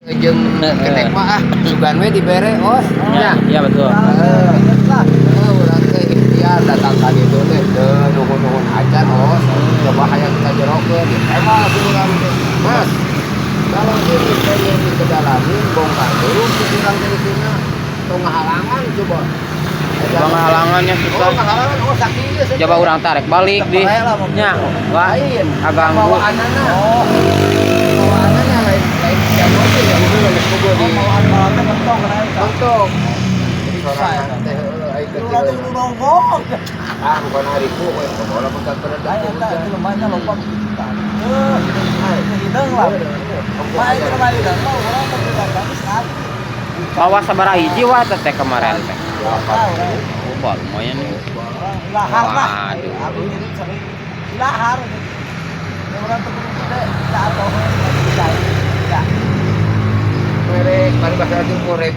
Jeung kenek mah ah, sugan we dibere os. Ya, iya betul. Heeh. Urang teh ikhtiar datang ka ditu teh teu nuhun-nuhun acan os. Coba hayang kita jerokeun, ditembak ku urang teh. Mas, kalau ini pengen dikedalamin, bongkar dulu ku urang teh dituna. Tong ngahalangan coba. Coba ngahalangannya susah. Oh, ngahalangan, oh sakieu sih. Coba urang tarik balik di. Nya, wah, Lain. Aganggu. Bawaanana. Oh. Bawaanana lain lain yang mobil yang mobil geus bogo di Bawaan balapnya mentok kena eta. Mentok. Jadi sorangan teh heueuh ai kecil. Lu nonggok. Ah, bukan hariku we bola bekat peredak. Ayo eta itu lumayan lomba juta. Eh, hidung lah. Wah, itu mah hidung mah urang teh udah sekali. Bawa sabaraha hiji wah teh kemarin teh? Tahu. Oh, bah, lumayan nih. Lahar lah. Waduh. Aku ngirim sering lahar. Ini orang tuh kudu gede, tidak atau tidak. Merek paribasa 70.000.